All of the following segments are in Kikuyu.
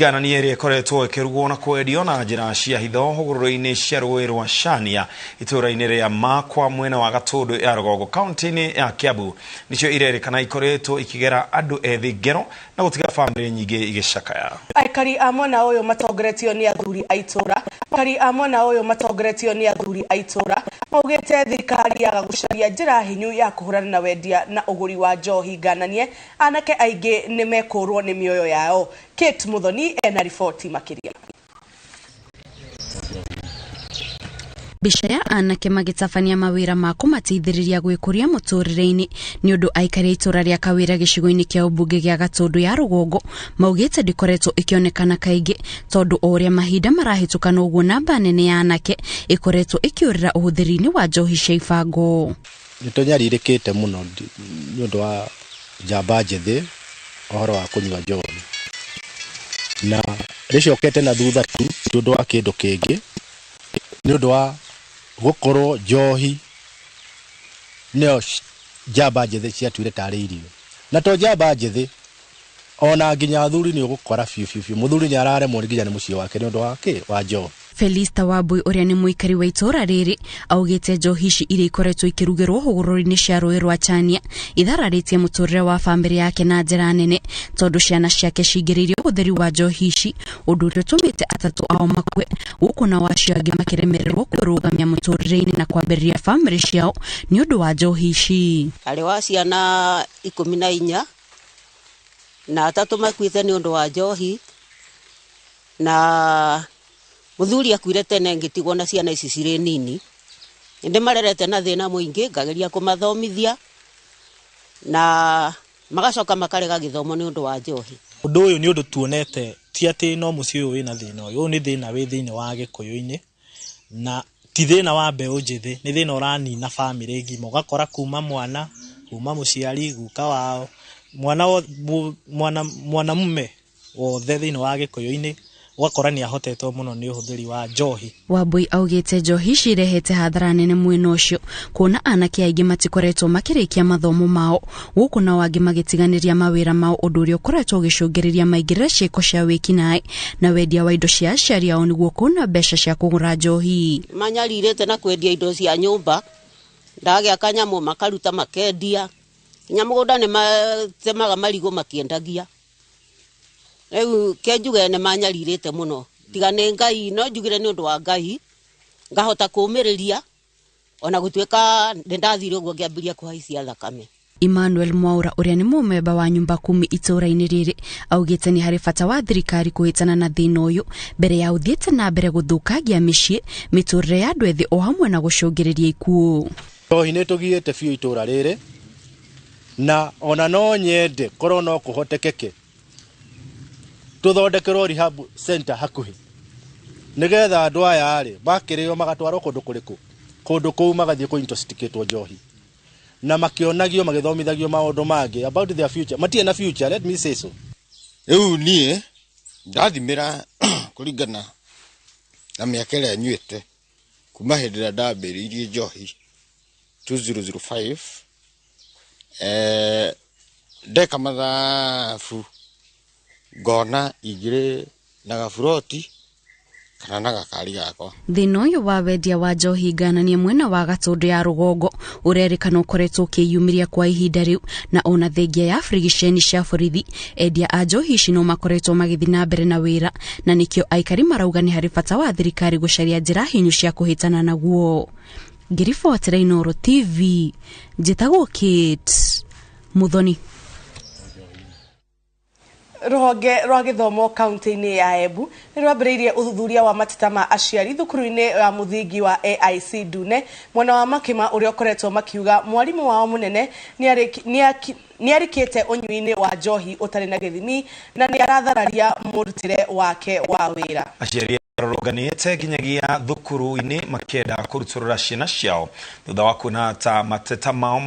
Nganania ĩrĩa ĩkoretwo ĩkĩrugwo na kwendio na njĩra cia hitho hũgũrũrũ-inĩ cia rũĩ rwa Shania itũũra-inĩ rĩa Makwa mwena wa Gatũndũ ya Rũgongo kaunti-inĩ ya Kiambu nĩcio irerĩkana ikoretwo ikĩgera andũ ethĩ ngero na gũtiga bamĩrĩ nyingĩ igĩcakaya. Aikari a mwena ũyũ matongoretio nĩ athuri a itũũra aikari a mwena ũyũ matongoretio nĩ athuri a itũũra maugĩte thirikari yaga gũcaria njĩra hinyu ya kũhũrana na wendia na ũgũri wa njohi ngananie anake aingĩ nĩ mekũrwo nĩ mĩoyo yao. Kate Muthoni ena riboti makĩria. Mbica ya anake magĩtabania mawĩra ma kũmateithĩrĩria gwĩkũria mũtũrĩre-inĩ nĩ ũndũ aikari a itũũra rĩa Kawĩra gĩcigo-inĩ kĩa ũmbunge gĩa Gatũndũ ya Rũgongo maugĩte ndĩkoretwo ĩkĩonekana kaingĩ tondũ o ũrĩa mahinda marahĩtũka noguo namba nene ya anake ĩkoretwo ĩkĩũrĩra ũhũthĩri-inĩ wa njohi cia ibango. Nĩ tũnyarirĩkĩte mũno nĩ ũndũ wa njamba njĩthĩ ũhoro wa kũnyua njohi na rĩcokete na thutha tu ti ũndũ wa kĩndũ kĩngĩ nĩ ũndũ wa gũkorwo njohi nĩyo njamba njĩthĩ ciatuire tarĩ irio na to njamba njĩthĩ ona nginya athuri nĩ ũgũkora biũ biũ biũ mũthuri nĩ araremwo nginya nĩ mũciĩ wake nĩ ũndũ wa kĩ wa njohi. Felista Wambui ũrĩa nĩ mũikari wa itũũra rĩrĩ augĩte njohi ici iria ikoretwo ikĩrugĩrwo hũgũrũrũ-inĩ cia rũĩ rwa Chania ithararĩtie mũtũrĩre wa bamĩrĩ yake na njĩra nene tondũ ciana ciake cingĩrĩirie ũhũthĩri wa njohi ici ũndũ ũrĩa ũtũmĩte atatũ ao makue gũkũ nao acio angĩ makĩremererwo kwĩrũgamia mũtũrĩre-inĩ na kwambĩrĩria bamĩrĩ ciao nĩ ũndũ wa njohi ici. Arĩ wa ciana 14 na atatũ makuĩte nĩ ũndũ wa njohi na muthuri akuire tene ngĩtigwo na ciana ici cirĩ nini. Ndĩmarerete na thĩna mũingĩ ngageria kũmathomithia na magacoka makarega gĩthomo nĩ ũndũ wa njohi. Ũndũ ũyũ nĩ ũndũ tuonete ti atĩ no mũciĩ ũyũ wĩna thĩna ũyũ, ũyũ nĩ thĩna wĩ thĩinĩ wa Gĩkũyũ-inĩ na ti thĩna wa mbeũ njĩthĩ, nĩ thĩna ũranina bamĩrĩ ng'ima, ũgakora kuma mwana, kuma mũciari, guka wao, mwana mwanamume wothe thĩinĩ wa Gĩkũyũ-inĩ ũgakora nĩ ahotetwo mũno nĩ ũhũthĩri wa njohi. Wambui augĩte njohi ici irehete hathara nene mwena ũcio kuona anake aingĩ matikoretwo makĩrĩkia mathomo mao gũkũ nao angĩ magĩtiganĩria mawĩra mao ũndũ ũrĩa ũkoretwo ũgĩcũngĩrĩria maingĩrĩre ciĩko cia wĩkinaĩ na wendia wa indo cia aciari ao nĩguo kuona mbeca cia kũgũra njohi. Manyarirĩte na kwendia indo cia nyũmba, ndagĩa kanyamũ makaruta makendia, nginya mũgũnda nĩ matemaga marigũ makĩendagia. Rĩu ke njuge nĩ manyarirĩte mũno tiga nĩ Ngai no njugire nĩ ũndũ wa Ngai ngahota kũũmĩrĩria ona gũtuĩka nĩ ndathire ũguo ngĩambĩrĩria kũhaicia thakame. Emmanuel Mwaura ũrĩa nĩ mũmemba wa nyumba kumi itũũra-inĩ rĩrĩ augĩte nĩ harĩ bata wa thirikari kũhĩtana na thĩna ũyũ mbere ya ũthiĩte na mbere gũthũkangia mĩciĩ mĩtũrĩre ya andũ ethĩ o hamwe na gũcũngĩrĩria ikuũ. Njohi nĩ tũgiĩte biũ itũũra rĩrĩ na ona no nyende korwo no kũhotekeke tũthondekerwo rehab center hakuhĩ nĩgetha andũ aya rĩ makĩrĩo magatwarwo kũndũ kũrĩkũ kũndũ kũu magathiĩ kũ intoxicatwo njohi na makĩonagio magĩthomithagio maũndũ mangĩ about their future. Matirĩ na future, let me say so. Rĩu niĩ ndathimĩra kũringana na mĩaka ĩrĩa nyuĩte kuma hĩndĩ ĩrĩa ndambĩrĩirie njohi 2005 ndeka mathabu ngona ingĩrĩ na gaburoti kana na gakari gakwa. Thĩna ũyũ wa wendia wa njohi ngananie mwena wa Gatũndũ ya Rũgongo ũrerĩkana ũkoretwo ũkĩyumĩria kwa ihinda rĩu na ona thengia ya birigiceni cia borithi endia a njohi ici no makoretwo magĩthiĩ na mbere na wĩra na nĩkĩo aikari marauga nĩ harĩ bata wa thirikari gũcaria njĩra hinyu cia kũhĩtana naguo. Ngĩribotera Inooro TV njĩtagwo Kate Muthoni. Rũhonge rwa gĩthomo kaunti-inĩ ya Embu nĩ rwambĩrĩirie ũthuthuria wa mateta ma aciari thukuru-inĩ ya mũthingi wa AIC Ndune mwena wa Makima ũrĩa ũkoretwo makiuga mwarimũ wao mũnene nĩ arikĩte ũnyui-inĩ wa njohi ũtarĩ na gĩthimi na nĩ arathararia mũrutĩre wake wa wĩra. Aciari arũrũnganĩte nginyagia thukuru-inĩ makĩenda kũrutũrũra ciana ciao thutha wa kuona ta mateta mao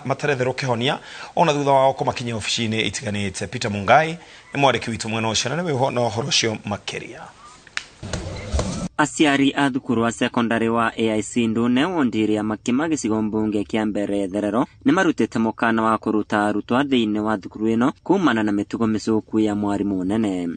mataretherwo kĩhonia ona thutha wao kũmakinyia obici-inĩ itiganĩte. Peter Mungai nĩ mwandĩki witũ mwena ũcio na nĩwe na ũhoro ũcio makĩria. Aciari a thukuru wa secondary wa AIC Ndune wondire ya Makima gĩcigo mbunge kĩa Mbere Therero nĩmarutĩte mũkana wa kũruta arutwo thĩinĩ wa thukuru ĩno kumana na mĩtugo mĩcũku ya mwarimũ mũnene.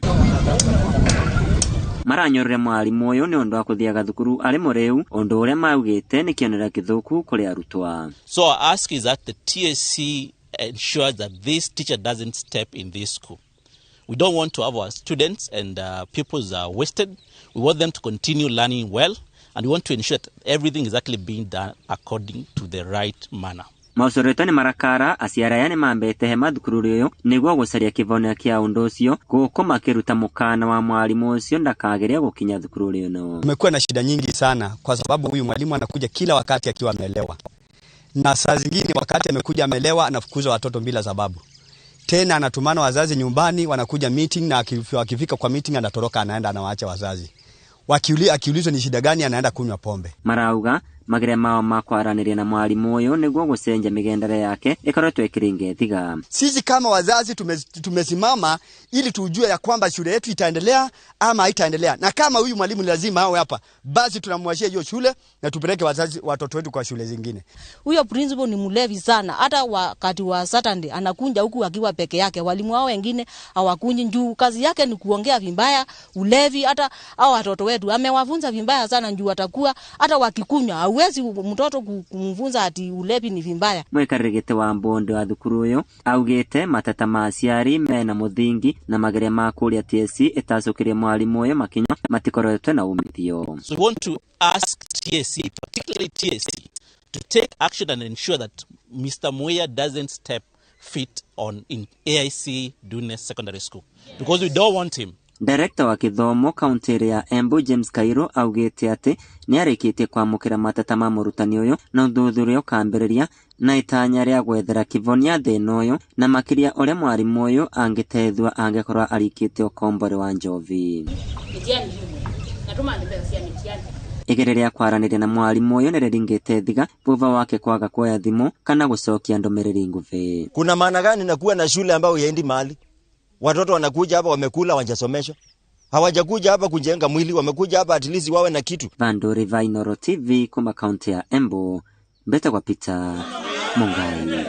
Maranyorire mwarimu ũyũ nĩ ũndũ wa kũthiaga thukuru arĩ mũrĩu, ũndũ ũrĩa maugĩte nĩ kĩonereria gĩthũku kũrĩ arutwo. So our ask is that the TSC ensures that this teacher doesn't step in this school. We don't want to have our students and pupils are wasted. We want them to continue learning well, and we want to ensure that everything is actually being done according to the right manner. Maucoretwo nĩ marakara, aciari aya nĩmambĩte hema thukuru ũyũ nĩguo gũcaria kĩvonia kĩa ũndũ ũcio gũkũ makĩruta mũkana wa mwarimu ũcio ndakagerie gũkinya thukuru ĩno. Tumekuwa na shida nyingi sana kwa sababu huyu mwalimu anakuja kila wakati akiwa amelewa, na saa zingine wakati amekuja amelewa anafukuza watoto bila sababu. Tena anatumana wazazi nyumbani, wanakuja meeting, na akifika kwa meeting anatoroka, anaenda anawaacha wazazi. Akiulizwa ni shida gani, anaenda kunywa pombe. Marauga magere mao ma kwaranĩria na mwarimu ũyũ nĩguo gũcenjia mĩgendere yake ĩkoretwo ĩkĩringa thiga. Sisi kama wazazi tumesimama ili tujue ya kwamba shule yetu itaendelea ama haitaendelea, na kama huyu mwalimu lazima awe hapa, basi tunamwachia hiyo shule na tupeleke wazazi watoto wetu kwa shule zingine. Huyo principal ni mlevi sana, hata wakati wa Saturday anakunja huku akiwa peke yake, walimu wao wengine hawakunji juu kazi yake ni kuongea vibaya, ulevi. Hata hao watoto wetu amewafunza vibaya sana juu atakuwa hata wakikunywa hauwezi mtoto kumfunza ati ulevi ni vibaya. Mwikarĩri wa mbondo wa thukuru ũyũ augĩte mateta ma aciari mena mũthingi na mageria ma kũria TSC ĩtacũkĩrie mwarimu ũyũ makinya matikoretwo na umithio. So we want to ask TSC, particularly TSC, to take action and ensure that Mr. Muya doesn't step feet on in AIC Dune Secondary School, because we don't want him. Director wa gĩthomo kaunti ya Embu James Kairo augĩte atĩ nĩarĩkĩtie kwamũkĩra mateta ma mũrutani ũyũ na ũthuthuria ũkambĩrĩria na itanya rĩa gwethera kĩvonia thĩna ũyũ na makĩria ũrĩa mwarimũ ũyũ angĩteithua angĩkorwo arikĩte ũkombore wa njovi. Igeria rĩa kwaranĩria na mwarimũ ũyũ nĩrĩringĩte thiga thutha wake kwaga kuoya thimũ kana gũcokia ndũmĩrĩri nguhĩ. Kuna maana gani na kuwa na shule ambayo haiendi mahali? Watoto wanakuja hapa wamekula, hawajasomeshwa. Hawajakuja hapa kujenga mwili, wamekuja hapa at least wawe na kitu. Vanduri va Inooro TV kuma kaunti ya Embu, Mbete kwa Peter Mungai.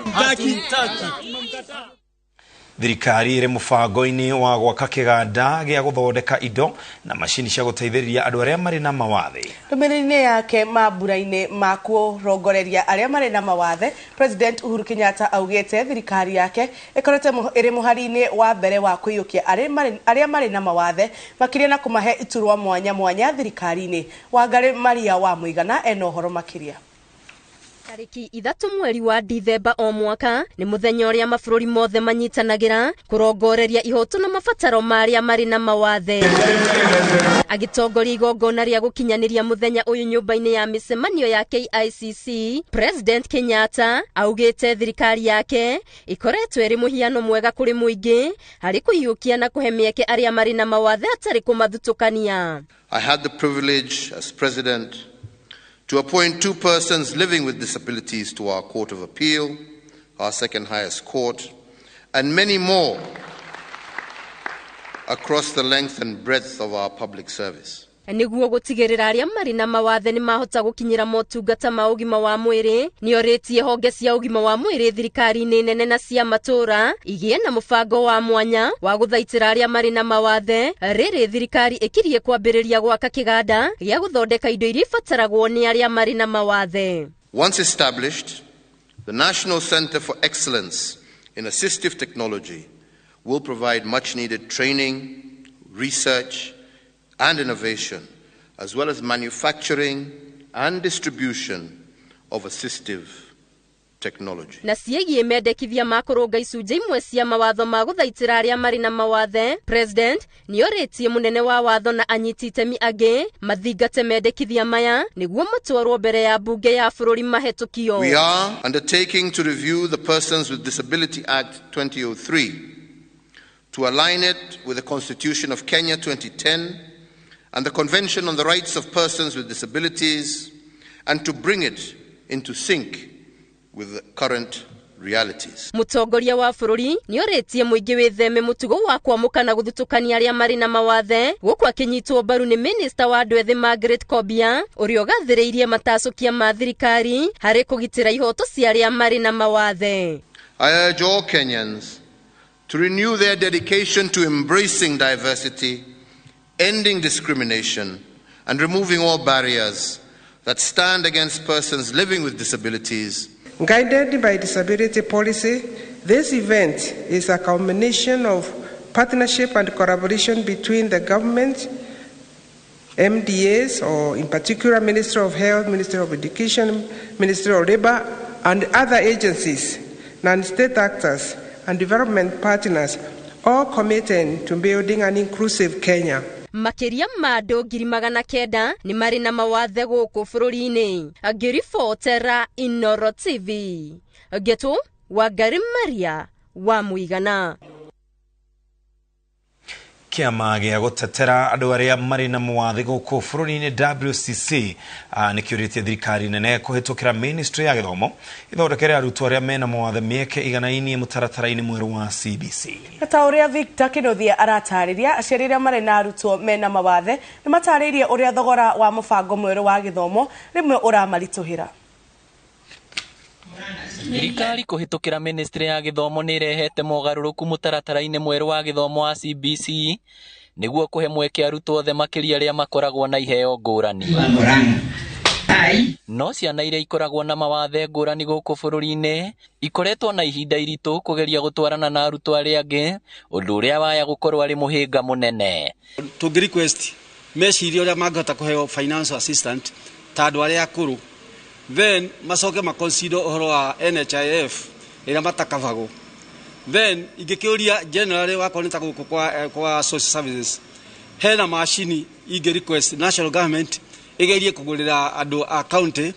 Thirikari ĩrĩ mũbango-inĩ wa gwaka kĩganda gĩa gũthondeka indo na macini cia gũteithĩrĩria andũ arĩa marĩ na mawathe. Ndũmĩrĩri-inĩ yake mambura-inĩ ma kũrongoreria arĩa marĩ na mawathe, President Uhuru Kenyatta augĩte thirikari yake ĩkoretwo ĩrĩ mũhari-inĩ wa mbere wa kũiyũkia arĩa marĩ na mawathe, makĩria na kũmahe iturwa mwanya mwanya thirikari-inĩ. Wangari Maria wa Mũigana ena ũhoro makĩria. Tarĩki 3 mweri wa Dithemba o mwaka nĩ mũthenya ũrĩa mabũrũri mothe manyitanagĩra kũrongoreria ihoto na mabataro ma arĩa marĩ na mawathe. Agĩtongoria igongona rĩa gũkinyanĩria mũthenya ũyũ nyũmba-inĩ ya mĩcemanio ya KICC, President Kenyatta augĩte thirikari yake ĩkoretwo ĩrĩ mũhiano mwega kũrĩ mũingĩ harĩ kũiyũkia na kũhe mĩeke arĩa marĩ na mawathe atarĩ kũmathutũkania. I had the privilege as president to appoint 2 persons living with disabilities to our Court of Appeal, our second highest court, and many more across the length and breadth of our public service. Nĩguo gũtigĩrĩra arĩa marĩ na mawathe nĩmahota gũkinyĩra motungata ma ũgima wa mwĩrĩ, nĩorĩtie honge cia ũgima wa mwĩrĩ thirikari-inĩ nene na cia matũũra igĩe na mũbango wa mwanya wa gũthaitĩra arĩa marĩ na mawathe, rĩrĩ thirikari ĩkirie kwambĩrĩria gwaka kĩganda gĩa gũthondeka indo iria ibataragwo nĩ arĩa marĩ na mawathe. Once established, the National Center for Excellence in Assistive Technology will provide much needed training, research, and innovation, as well as manufacturing and distribution of assistive technology. Na ciĩgiĩ mendekithia ma kũrũnga icunjĩ imwe cia mawatho ma gũthaitĩra arĩa marĩ na mawathe, President nĩorĩtie mũnene wa watho na anyiti itemi angĩ mathingate mendekithia maya nĩguo matwarwo mbere ya mbunge ya bũrũri mahetũkio. We are undertaking to review the Persons with Disability Act 2003 to align it with the Constitution of Kenya 2010 and the Convention on the Rights of Persons with Disabilities, and to bring it into sync with the current realities. Mutongoria wa bũrũri nĩorĩtie mũingĩ wĩtheme mũtugo wa kwamũkana gũthutũkania arĩa marĩ na mawathe gũkũ akĩnyitwo mbaru nĩ minista wa andũ ethĩ Margaret Kobia ũrĩa ũgathĩrĩirie matacũkia ma thirikari harĩ kũgitĩra ihoto cia arĩa marĩ na mawathe. I urge all Kenyans to renew their dedication to embracing diversity, ending discrimination, and removing all barriers that stand against persons living with disabilities. Guided by disability policy, this event is a culmination of partnership and collaboration between the government, MDAs, or in particular Ministry of Health, Ministry of Education, Ministry of Labor, and other agencies, non-state actors, and development partners, all committed to building an inclusive Kenya. Makĩria ma andũ 900,000 nĩ marĩ na mawathe gũkũ bũrũri-inĩ. Ngĩribotera Inoro TV, Ngetu Wangari Maria wa Mũigana. Kĩama gĩa gũtetera andũ arĩa marĩ na mawathe gũkũ bũrũri-inĩ WCC nĩkĩũrĩtie thirikari nene kũhĩtũkĩra ministry ya gĩthomo ithondekere arutwo arĩa mena mawathe mĩeke iganainie mũtaratara-inĩ mwerũ wa CBC. Ta ũrĩa Victor Kĩnuthia aratarĩria, aciari arĩa marĩ na arutwo mena mawathe nĩ matarĩirie ũrĩa thogora wa mũbango mwerũ wa gĩthomo rĩmwe ũramaritũhĩra. Thirikari kũhĩtũkĩra ministry ya gĩthomo nĩ ĩrehete mogarũrũku mũtaratara-inĩ mwerũ wa gĩthomo wa CBC nĩguo kũhe mweke arutwo othe makĩria arĩa makoragwo na iheo ngũrani. No ciana iria ikoragwo na mawathe ngũrani gũkũ bũrũri-inĩ ikoretwo na ihinda iritũ kũgeria gũtwarana na arutwo arĩa angĩ, ũndũ ũrĩa waya gũkorwo arĩ mũhĩnga mũnene. Tũngĩ request mecirie ũrĩa mangĩhota kũheo financial assistant ta andũ arĩa akũrũ, then macoke maconsider ũhoro wa NHIF ĩrĩa matakabagwo. Then ingĩkĩũria generally wakorwo nĩ ta gũkũ kwa social services hena macini ingĩ request national government ĩgerie kũgũrĩra andũ a county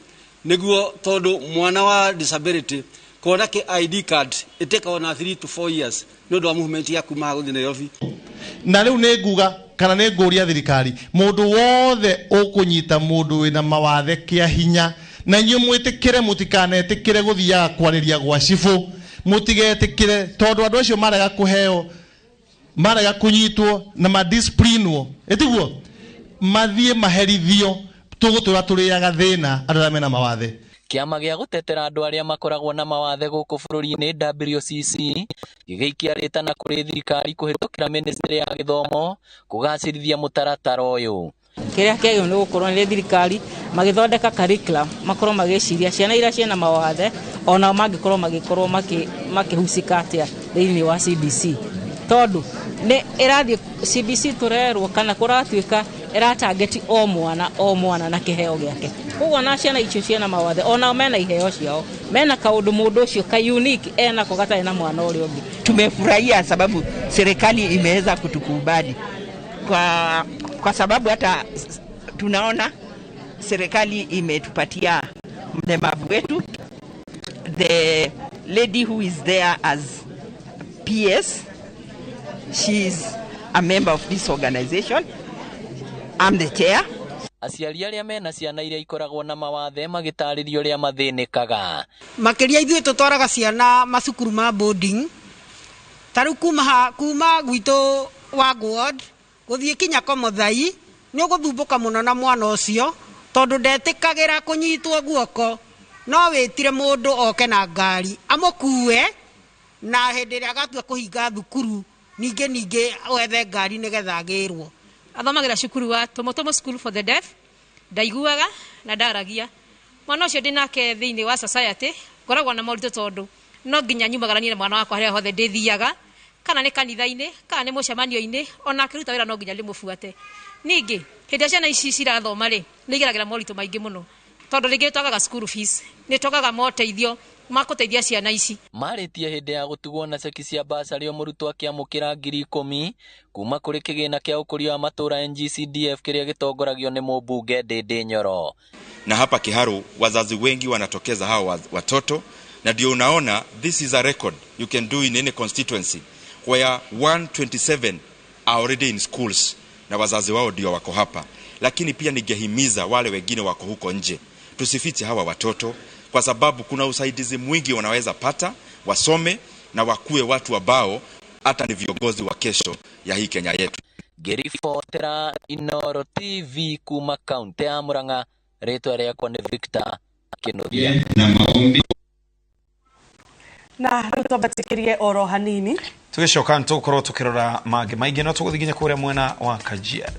nĩguo tondũ mwana wa disability kuona kĩ ID card ĩtĩkaga na 3 to 4 years nĩ ũndũ wa movement ya kuma gũthiĩ Nairobi. Na rĩu nĩ nguga kana nĩ ngũria thirikari mũndũ wothe ũkũnyita mũndũ wĩna mawathe kĩa hinya na inyuĩ mwĩtĩkĩre mũtikanetĩkĩre gũthiaga kwarĩria gwa cibũ, mũtigetĩkĩre tondũ andũ acio marega kũheo, marega kũnyitwo na madisciplinwo, ĩtiguo mathiĩ maherithio, tũgũtũra tũrĩaga thĩna andũ arĩa mena mawathe. Kĩama gĩa gũtetera andũ arĩa makoragwo na mawathe gũkũ bũrũri-inĩ WCC gĩgĩikia rĩtana kũrĩ thirikari kũhĩtũkĩra ministry ya gĩthomo kũgacĩrithia mũtaratara ũyũ. Kĩrĩa kĩagĩrĩirwo nĩ gũkorwo nĩ thirikari magĩthondeka curriculum makorwo magĩciria ciana iria ciĩna mawathe onao mangĩkorwo magĩkorwo makĩhusika atĩa thĩinĩ wa CBC, tondũ nĩ ĩrathiĩ CBC tũrerwo kana kũratuĩka ĩratangeti o mwana na kĩheo gĩake. Koguo na ciana icio ciĩna mawathe onao mena iheo ciao, mena kaũndũ mũndũ ũcio ka unique enako gatarĩ na mwana ũrĩa ũngĩ. Tumefurahia sababu serikali imeweza kutukubali kwa sababu hata tunaona serikali imetupatia mlemavu wetu, the lady who is there as PS, she is a member of this organization. I'm the chair. Aciari arĩa mena ciana iria ikoragwo na mawathe magĩtarĩrio ũrĩa mathĩnĩkaga. Makĩria ithuĩ tũtwaraga ciana macukuru ma boarding, ta rĩu kuma gwitũ wa ward gũthiĩ kinya Komothai nĩ ũgũthumbũka mũno na mwana ũcio tondũ ndetĩkagĩra kũnyitwo guoko, no wĩtire mũndũ oke na ngari amũkue, na hĩndĩ ĩrĩa agatua kũhinga thukuru ningĩ wethe ngari nĩgetha agĩrwo. Athomagĩra cukuru wa Tomotomo School for the Deaf, ndaiguaga na ndaragia. Mwana ũcio ndĩnake thĩinĩ wa society ngoragwo na moritũ tondũ no nginya nyumagaranie na mwana wakwa harĩa hothe ndĩthiaga, kana nĩ kanitha-inĩ kana nĩ mũcemanio-inĩ, ona akĩruta wĩra no nginya ndĩmũbuate. Ningĩ hĩndĩ ĩrĩa ciana ici cirathoma rĩ, nĩ igeragĩra moritũ maingĩ mũno tondũ rĩngĩ nĩ twagaga school fees, nĩ twagaga moteithio ma gũteithia ciana ici. Marĩtie hĩndĩ ya gũtugwo na ceki cia basarĩ o mũrutwo akĩamũkĩra 10,000 kuma kũrĩ kĩgĩna kĩa ũkũria wa matũũra NGCDF kĩrĩa gĩtongoragio nĩ mũmbunge Ndindi Nyoro. Na hapa Kiharu wazazi wengi wanatokeza hao watoto, na ndio unaona this is a record you can do in any constituency where 127 are already in schools na wazazi wao ndio wako hapa. Lakini pia ningehimiza wale wengine wako huko nje, tusifiche hawa watoto kwa sababu kuna usaidizi mwingi wanaweza pata Wasome na wakuwe watu ambao hata ni viongozi wa kesho ya hii Kenya yetu. Ngĩribotera Inoro TV kuma kaunti ya Murang'a, rĩtwa rĩakwa nĩ Victor Kĩnuthia. Na maombi. Na rĩu twambatĩkĩrie oro hanini. Tũgĩcoka nĩ tũgũkorwo tũkĩrora mangĩ maingĩ, no tũgũthiĩ nginya kũrĩa mwena wa Kajiado.